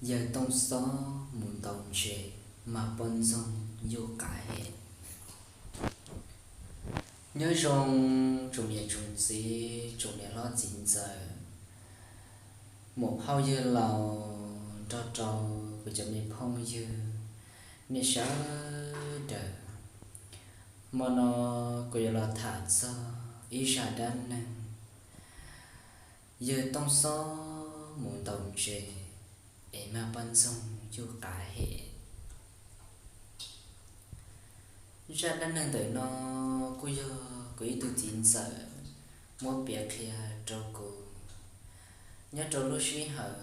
Yawg Tooj Xob mus ntaus ntses, mag poj ntxoog yuj qav hem. Nyob zoo tsoom niam tsoom txiv, tsoom niam hlob txiv ntxawm, muam phauj yawg laus, nrog rau kuv cov me phooj ywg, nej sawv daws. Hmo no kuv yuav los tham txog ib zaj dab neeg yawg Tooj Xob mus ntaus ntses es mag poj ntxoog yuj qav hem. Zaj dab neeg ntawm no kuj yog kuv ib tug txiv ntxawm muab piav qhia rau kuv nyob rau lub sij hawm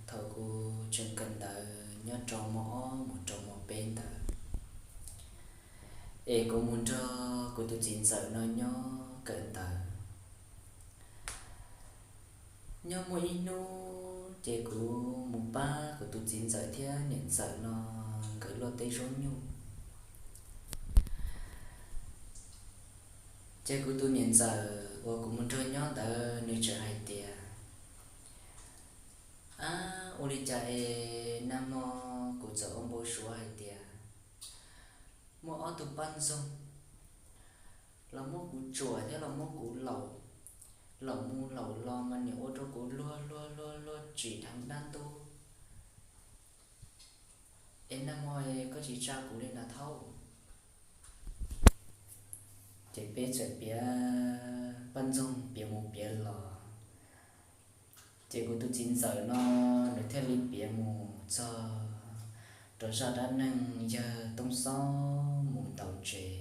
thaum kuv tseem kawm ntawv nyob rau mos ob mus rau mos peb ntawd, es kuv mus nrog kuv tus txiv ntxawm no nyob kawm ntawv. Nyob muaj ib hnub ces kuv mus pab kuv tus txiv ntxawm thiab niam ntxawm no nkawd luaj teb zaub nyuj. Ces kuv tus niam ntxawm uas kuv mus nrog nyob ntawd nws txawm hais tias, ab, ua li cas es nag hmo kuv txawm ua npau suav hais tias muaj ob tug poj ntxoog los muab kuv tsuam thiab los muab kuv laum, laum mus laum los mas nim ua rau kuv luag luag luag luag tsim dheev dab ntub. Es nag hmo koj tsis tsa kuv li na thaub? Ces peb txawm piav poj ntxoog piav mus piav los, ces kuv tus txiv ntxawm no nws thiaj li piav mus txog rau zaj dab neeg yawg Tooj Xob mus ntaus ntses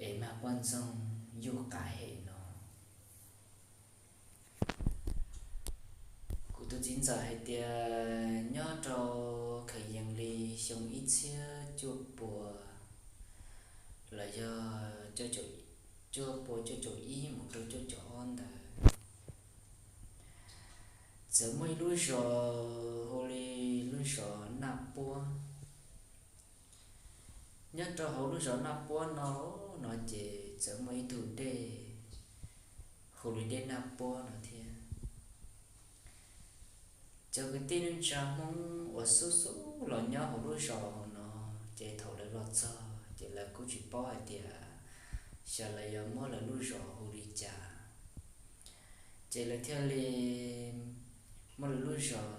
es mag poj ntxoog yuj qav hem no. Kuv tus txiv ntxawm hais tias nyob rau khaws yees li xyoo ib txhiab cuaj pua los yog cuaj pua cuaj caum ib mus rau cuaj caum ob ntawd, txawm muaj ib lub zos hu li lub zos Naj Puab. Nyob rau hauv lub zos Naj Puab no, no ces txawm muaj ib tug dej hu li dej Naj Puab no thiab. Cov kwv tij neej tsa Hmoob uas xub xub los nyob hauv lub zos hauv no, ces thaum lawv los txog ces lawv kuj tsis paub hais tias xyov lawv yuav muab lawv lub zos hu li cas, ces lawv thiaj li muab lawv lub zos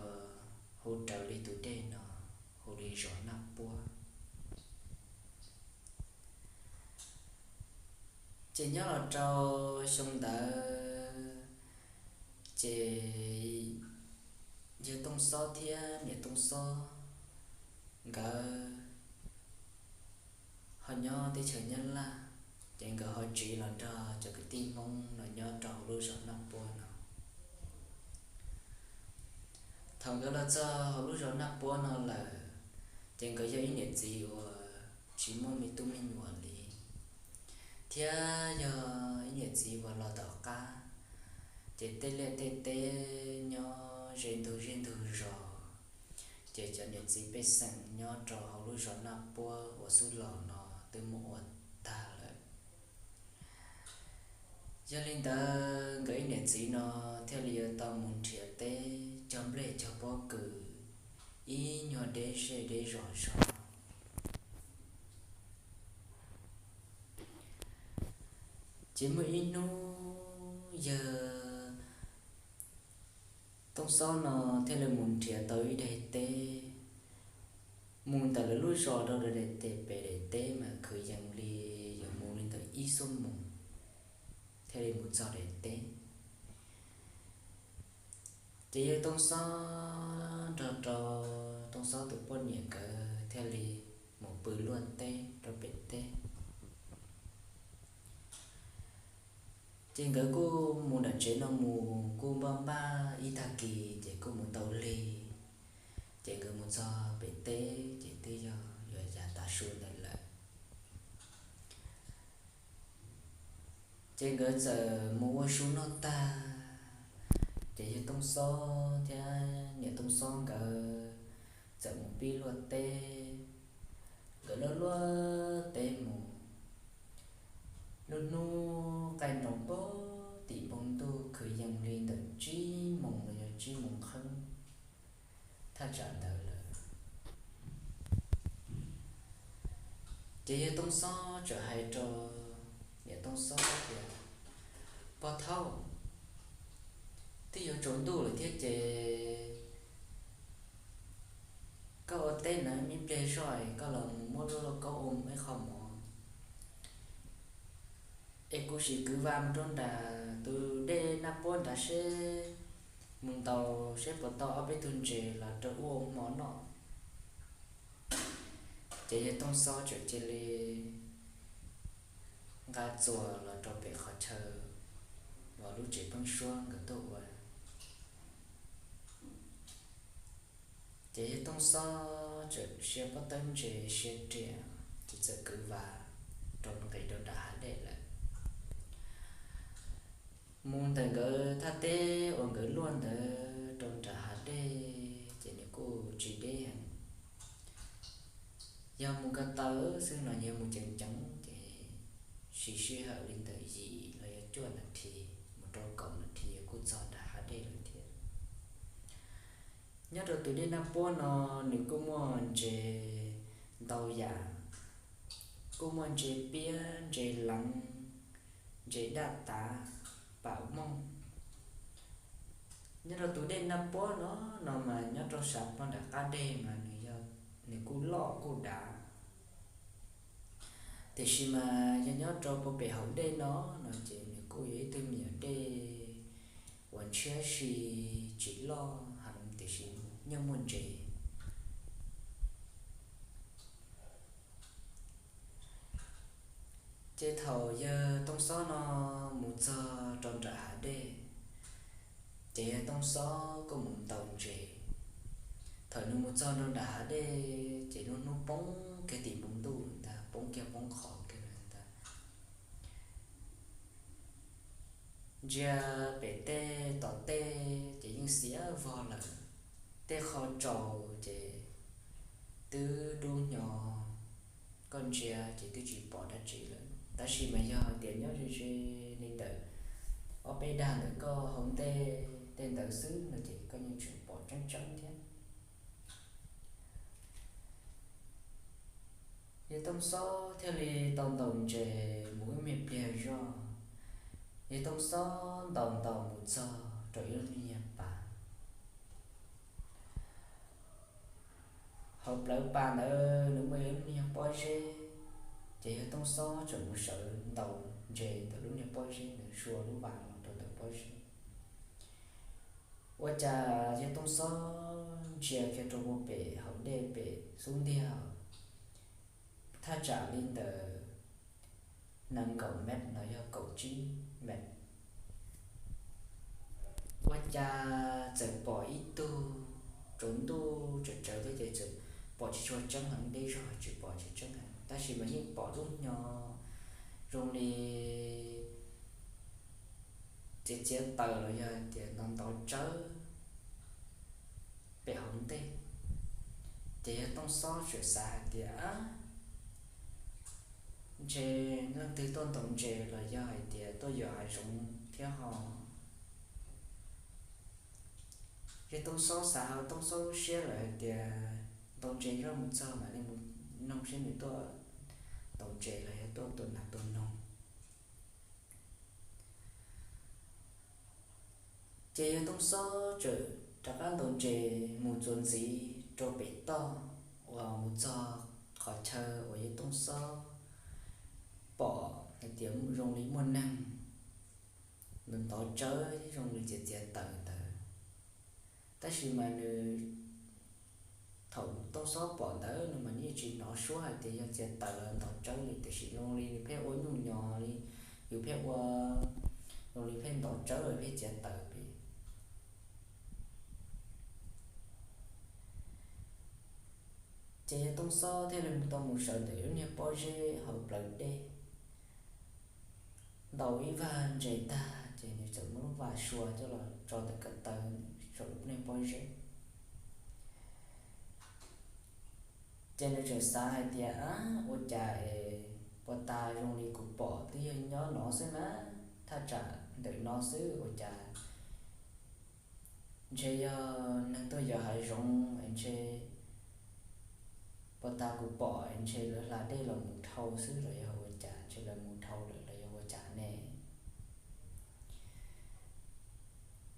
hu raws li tus dej no, hu li zos Naj Puab. Ces nyob los rau xyoo ntawd, ces yawg Tooj Xob thiab niam Tooj Xob nkawd ho nyob teb chaws Nyab Laj, ces nkawd ho tsiv los nrog cov kwv tij Hmoob los nyob rau hauv lub zos Naj Puab no. Thaum nkawd los txog hauv lub zos Naj Puab no lawm, ces nkawd yog ib niam txiv uas tsis muaj me tub me nyuam li, thiab yog ib niam txiv uas los tom qab, ces tej liaj tej teb nyob ze ntug zej ntug zos, ces cov niam txiv pej xeem nyob rau hauv lub zos Naj Puab uas xub los no twb muab ua tag lawm. Yog li ntawd nkawd ib niam txiv no thiaj li yuav tau mus nrhiav teb cog nplej cog pob kws ib nyuag deb zej deb zos zog. Ces muaj ib hnub yawg Tooj Xob no thiaj li mus nrhiav tau ib daim teb, mus ntawm lawv lub zos rau daim teb pem daim teb mas kwv yees li yuav mus li ntawm ib xuab moos thiaj li mus txog daim teb. Ces yawg Tooj Xob nrog rau Tooj Xob tus poj niam nkawd thiaj li mus pw luaj teb rau pem teb. Ces nkawd kuj mus nram tsev no mus kuj npaj npaj ib tag kis ces kuj mus tau lig, ces nkawd mus txog pem teb ces twb yog yuav yav tav su ntawd lawm. Ces nkawd txawm mus ua su noj tag, ces yawg Tooj Xob thiab niam Tooj Xob nkawd txawm mus pib luaj teb. Nkawd luaj luaj teb mus, lub hnub qaij nroos pog tim npoo ntuj kwv yees li ntawm tsib moos los yog tsib moos kheeb, thaj tsam ntawd lawm. Ces yawg Tooj Xob txawm hais rau niam Tooj Xob tias, Pog Thaub, twb yuav tsaus ntuj lawm thiab ces koj ua teb na, me pliag zoj koj los mus muab lub lauj kaub ua ib qho mov, es kuv sim kwv Vas mus rau nram tus dej Naj Puab nrad seb, mus ntaus seb puas tau ob peb tug ntses los rau ua hmo noj. Ces yawg Tooj Xob txawm cia li nqa txuas los rau pem qhov chaw uas lub tsev pheeb suab nkawd tuaj ua. Ces yawg Tooj Xob txawm sia pob tawb ntses sia riam, ces txawm kwv Vas rau nqis rau nram hav dej lawm. Mus ntawm nkawd thaj teb uas nkawd luaj ntawd rau nram hav dej ces nws kuj tsis deb heev. Yog mus ko taw xwb no, yog mus ceev ceev ces siv sij hawm li ntawm yim los yog cuaj nas this mus rau kaum nas this kuj txog nram hav dej lawm thiab. Nyob rau tus dej Naj Puab no, nws kuj muaj ntses ntau yam, kuj muaj ntses piab, ntses leev, ntses daj tav, pam mooj. Nyob rau tus dej Naj Puab no, no mas nyob rau sab pog nram qab deg mas nws yog, nws kuj loj kuj dav. Tiam sis mas yog nyob rau puag pem hauv dej no, no ces nws kuj yog ib tug me nyuam dej uas ntshiab si, tsis loj heev tiam sis yeej muaj ntses. Ces thaum yawg Tooj Xob no mus txog rau nram hav dej, ces yawg Tooj Xob kuj mus ntaus ntses. Thaum nws mus txog rau nram hav dej ces lub hnub poob kiag tim npoo ntuj ntag, poob kiag poob qho kiag ntag. Ntsia pem tej tom tej ces yeej xiav vog lawm, tej qho tsaus ces twb dub hnyo, koj ntsia ces twb tsis pom dab tsi lawm. Tab sis mas yog hais tias nyob ze ze li ntawm ob peb dag ntawm koj hauv ntej tej ntawd xwb no ces koj yeej tseem pom tseeb tseeb thiab. Yawg Tooj Xob thiaj li tau ntaus ntses mus ib me pliag zog. Yawg Tooj Xob ntaus ntaus mus txog rau ib lub niag pas. Hauv plawv pas ntawd nws muaj ib lub niag pob zeb, ces yawg Tooj Xob txawm mus sawv ntaus ntses ntawm lub niag pob zeb ntawd, sua lub vas los rau ntawm pob zeb. Ua cas yawg Tooj Xob ntsia kiag rau puag pem hauv dej pem xub ntiag, thaj tsam li ntawm nees nkaum mev los yog kaum tsib mev, ua cas txawm pom ib tug, tsaus ntuj tsawv tsawv thiab ces txawm pom tsis tshua tseeb heev, deb zog tsis pom tsis tseeb heev, tab sis mas yeej pom lub hnyo zoo li txiav txiav taws los yog hais tias ntov ntov tsawb pem hauv ntej. Ces yawg Tooj Xob txawm xav hais tias, ntshe leej twg tuaj ntaus ntses los yog hais tias tuaj yos hav zoov thiab ho. Yawg Tooj Xob xav hauv Tooj Xob lub siab lawm hais tias ntaus ntses zoj mus txog mam li mus noog seb nws tuaj ntaus ntses los yog tuaj tua nas tua noog. Ces yawg Tooj Xob txawm rov qab ntaus ntses mus txuas ntxiv rau pem toj uas mus txog qhov chaw uas yawg Tooj Xob pom hais tias zoo li muaj neeg ntov tsawb thiab zoo li txiav txiav taws ntawd. Tab sis mas nws, thaum Tooj Xob pom ntawd no mas yeej tsis hnov suab hais tias yog txiav taws los ntov tsawb li, tiam sis zoo li nws pheej ua nyuj nyos li, yus pheej ua, zoo li pheej ntov tsawb pheej txiav taws pem. Ces yawg Tooj Xob thiaj li tau mus sawv ntawm lub niag pob zeb hauv plawv dej, ntaus ib vag ntses tag ces nws txawm muab lub vas sua coj los tso ntawm ko taw saum lub niag pob zeb. Ces nws txawm xav hais tias, ab, ua cas es puag ta zoo li kuv pom twb yog nyob no xwb na, thaj tsam ntawm no xwb ua cas Ntshe yog neeg tuaj yos hav zoov es ntshe puag ta kuv pom es ntshe lawv hla dej los mus dhau xwb los yog ua cas, ntshe lawv mus dhau lawm los yog ua cas ne.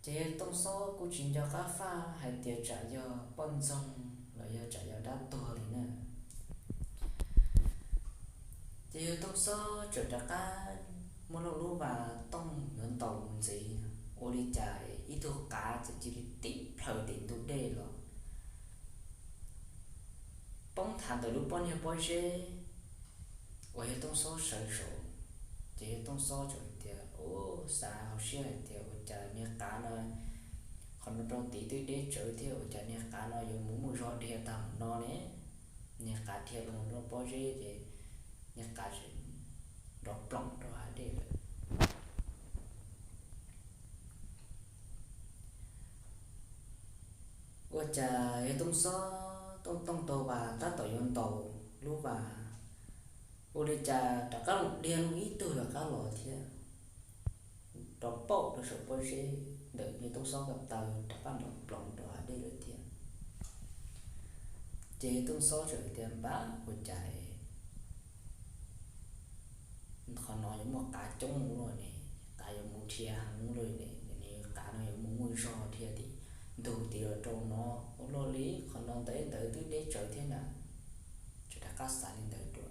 Ces yawg Tooj Xob kuj tsis nco qab faj hais tias tsam yog poj ntxoog los yog tsam yog dab tuag li na. Ces yawg Tooj Xob txawm rov qab muab lub vas tooj yuav ntaus mus ntxiv, ua li cas ib tug qav txawm cia li tib plhaws tim ntug dej los poob thav ntawm lub pob niag pob zeb uas yawg Tooj Xob sawv saum. Ces yawg Tooj Xob txawm tias, u, xav hauv siab hais tias ua cas niag qav no, qhov no rau tid twb deb tsawv thiab, ua cas niag qav no yuav mus muaj zog dhia tag mus no ne? Niag qav dhia los rau pob zeb ces niag qav nrov ploom rau hav dej lawm. Ua cas yawg Tooj Xob tooj tooj tau vas tab tom yuav ntaus lub vas, ua li cas rov qab los dhia ib tug rov qab los thiab, rov pauj rau saum pob zeb ntawm yawg Tooj Xob ko taw rov qab nrov ploom rau hav dej lawm thiab. Ces yawg Tooj Xob txawm tias, npab, ua cas qhov no yuav muaj qav coob luaj ne? Qav yuav mus dhia heev luaj ne? Qav no yuav mus muaj zog dhia tim ntug tid los rau no, ua luaj li qhov no ntawd ntawd twb deb tsawv thiab na. Txawm rov qab xav li ntawd dua.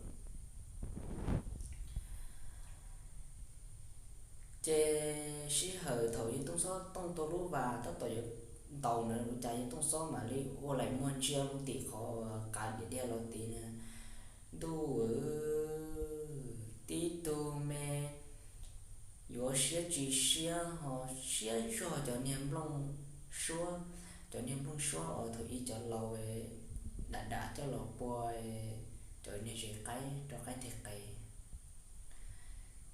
Ces sij hawm thaum yawg Tooj Xob tooj tau lub vas tab tom yuav ntaus na, ua cas yawg Tooj Xob mam li ua laim muag ntsia mus tim qhov qav dhia los tid na. Ntuj, tib tug me yuav siab tsis siab ho siab zog cov niag nplooj suab, cov niag nplooj suab uas thaum ub cov laus dam dam coj los pua cov niag zes qaib rau qaib ntig qe.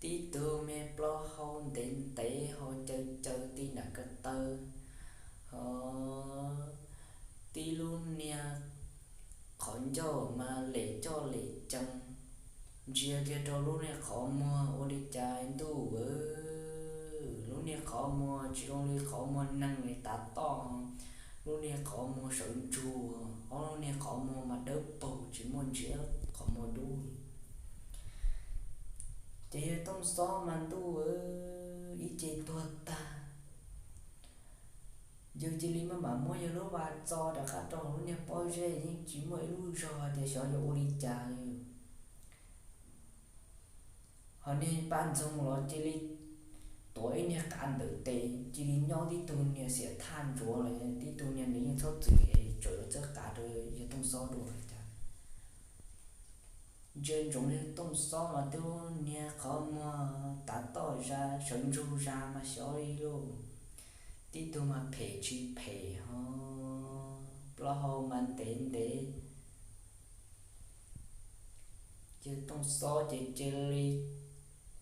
Tib tug me plaub hau ntev ntev ho caw caw ti nram ko taw, ho tib lub niag qhov ncauj mas lem coj lem cees, ntsia kiag rau lub niag qhov muag ua li cas ntuj, lub niag qhov muag tsis zoo li qhov muag neeg li tav toj, lub niag qhov muag sawv ntsug, ob lub niag qhov muag mas dawb paug tsis muaj ntsiab qhov muag dub. Ces yawg Tooj Xob mas ntuj, ib ce tuag tag. Yawg cia li maj mam muab yawg lub vas txo rov qab rau hauv lub niag pob zeb, yeej tsis muaj ib lub zog tias xyov yuav ua li cas li. Ho niag poj ntxoog los cia li tuav ib niag qav ntawm tes cia li nyob tib tug niag xiam thaj ntsuav los tib tug niag nws yeej txhob txwm es tseem yuav txawb qav rau yawg Tooj Xob dua cas. Ntsia ntsoov yawg Tooj Xob mas tib lub niag qhov muag tav toj zag sawv ntsug zag mas xyov li lauj. Tib tug mas phem tsis phem ho plaub hau mas ntev ntev. Yawg Tooj Xob ces cia li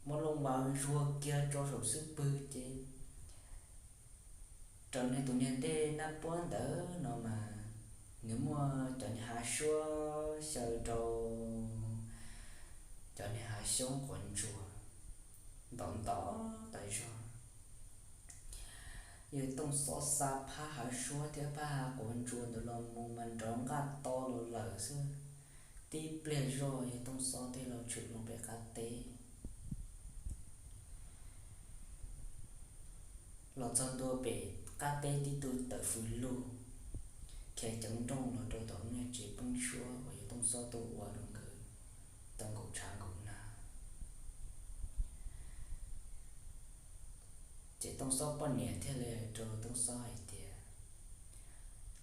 muab lub vas zuag kiag rau saum xub pwg ces raws nws tus niag ntej naj puab ntawd no mas nws muaj cov niag hav suab xyaw rau cov niag hav xyoob quav ntsuag ntau ntau tas zog. Yawg Tooj Xob xa phab hav suab thiab phab hav quav ntsuag ntawd los mus mas nrov nqaj to los lawm xwb. Tib pliag zoj yawg Tooj Xob thiaj los tshwm loo pem qab teb. Los txog ntua pem qab teb tib tug tawm fws lug khiav ceev nrooj los rau tom lub niag tsev pheeb suab uas yawg Tooj Xob tuaj ua rau nkawd tau nkaum tshav nkaum nag. Ces Tooj Xob poj niam thiaj li hais rau Tooj Xob hais tias,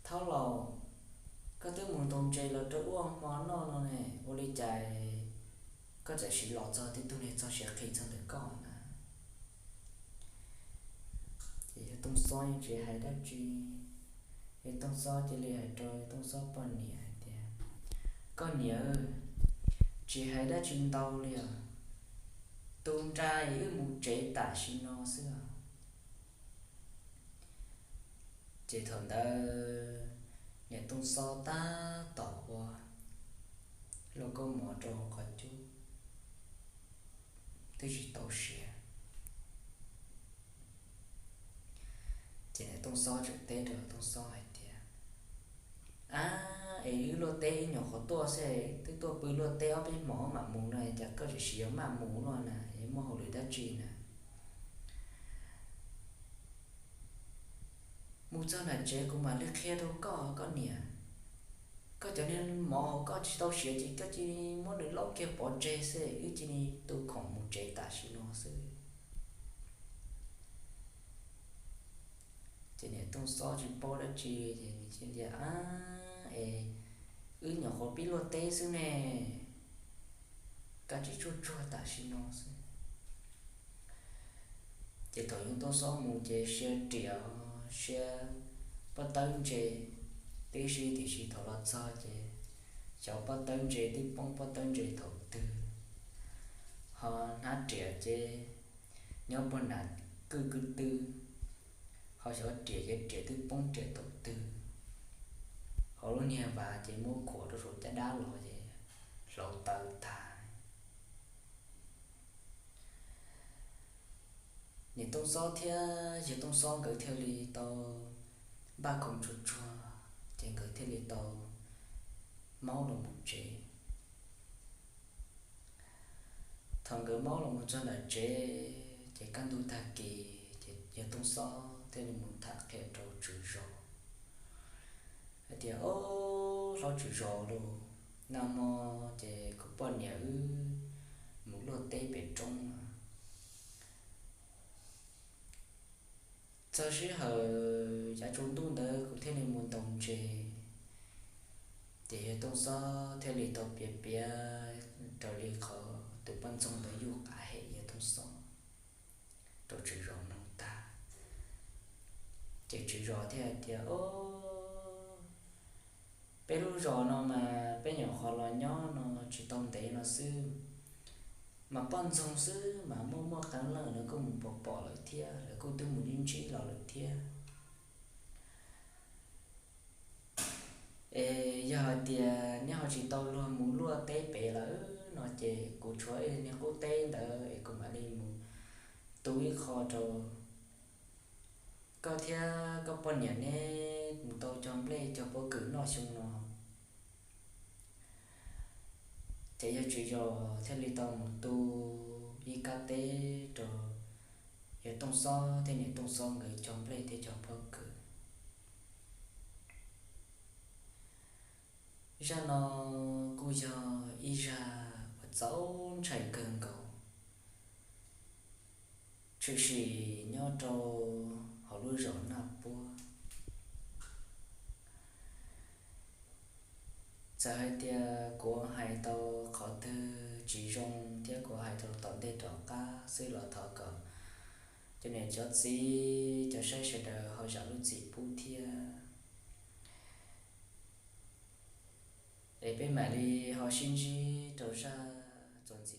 Thaub laus, koj twb mus ntaus ntses los rau ua hmo noj no ne, ua li cas koj txawm sim los txog tib tug niag txog siav qhi txog ntawm koj na? Ces yawg Tooj Xob yeej tsis hais dab tsi. Yawg Tooj Xob cia li hais rau yawg Tooj Xob poj niam hais tias, Koj niam, tsis hais dab tsi ntau li os, tu nra es wb mus tsev tam sim no xwb os. Ces thaum ntawd niam Tooj Xob tab tom ua lauj kaub mov rau qhov cub, twb tsis tau siav. Ces niam Tooj Xob tseem teb rau Tooj Xob hais tias, Ab, es wb luaj teb wb nyuam qhuav tuaj xwb, twb tuaj pw luaj teb ob peb hmo mam mus no, cas koj tseem yuav maj mus luaj na, es muaj hauj lwm dab tsi na? Mus txog nram tsev kuv mam li qhia rau koj, koj niam. Koj cov niag mov hauv koj tsis tau siav ces koj cia li muab nws laub kiag pov tseg xwb, wb cia li tu khoom mus tsev tam sim no xwb. Ces niam Tooj Xob tsis paub dab tsi, ces nws cia li tias, Ab, es wb nyuam qhuav pib luaj teb xwb ne, koj tsis tsuag tsuag tam sim no xwb. Ces thaum yawg Tooj Xob mus ces sia riam sia pob tawb ntses tib si, tiam sis thaum los txog ces xyov pob tawb ntses twb poob pob tawb ntses thaum twg, ho hnab riam ces nyob puag nram kwj kwv tw, ho xyov riam ces riam twb poob riam thaum twg, ho lub niag vas ces muab khuam rau saum caj dab los ces hlauv taws tag. Niam Tooj Xob thiab yawg Tooj Xob nkawd thiaj li tau npaj khoom tsuag tsuag, ces nkawd thiaj li tau maub los mus tsev. Thaum nkawd maub los mus txog nram tsev ces kaj ntug tag kis ces yawg Tooj Xob thiaj li mus tham qhia rau tswv zos hais tias, Ob, hlob tswv zos lauj, nag hmo ces kuv poj niam wb mus luaj teb pem roob no. Txog sij hawm yav tsaus ntuj ntawd kuv thiaj li mus ntaus ntses. Ces yawg Tooj Xob thiaj li tau piav piav raws li qhov tus poj ntxoog ntawd yuj qav hem yawg Tooj Xob rau tswv zos mloog tag. Ces tswv zos thiaj hais tias, Ob, peb lub zos no mas peb nyuam qhuav los nyob no tsis tau ntev no xwb, mas poj ntxoog xwb mas muaj muaj qee leej lawv kuj mus pom pom lawm thiab, lawv kuj twb mus ntsib ntsib los lawm thiab. Es yog hais tias neb ho tsis tau luag mus luaj teb pem lawm no ces kuv tshuav ib niag qub teb ntawd es kuv mam li mus tu ib qho rau koj thiab koj poj niam neb mus tau cog nplej cog pob kws noj xyoo no. Ces yawg tswv zos thiaj li tau mus tu ib kab teb rau yawg Tooj Xob thiab niam Tooj Xob nkawd cog nplej thiab cog pob kws. Zaj no kuj yog ib zaj uas txaus ntshai kawg nkaus, tshwm sim nyob rau hauv lub zos Naj Puab. Txawm hais tias kuv hais tau qhov twg tsis zoo thiab kuv hais rau tom ntej tom qab xwb los thov kom cov niam cov txiv cov saib sawv daws ho zam lub txim pub thiab. Es peb mam li ho sib ntsib rau zaj txuas ntxiv.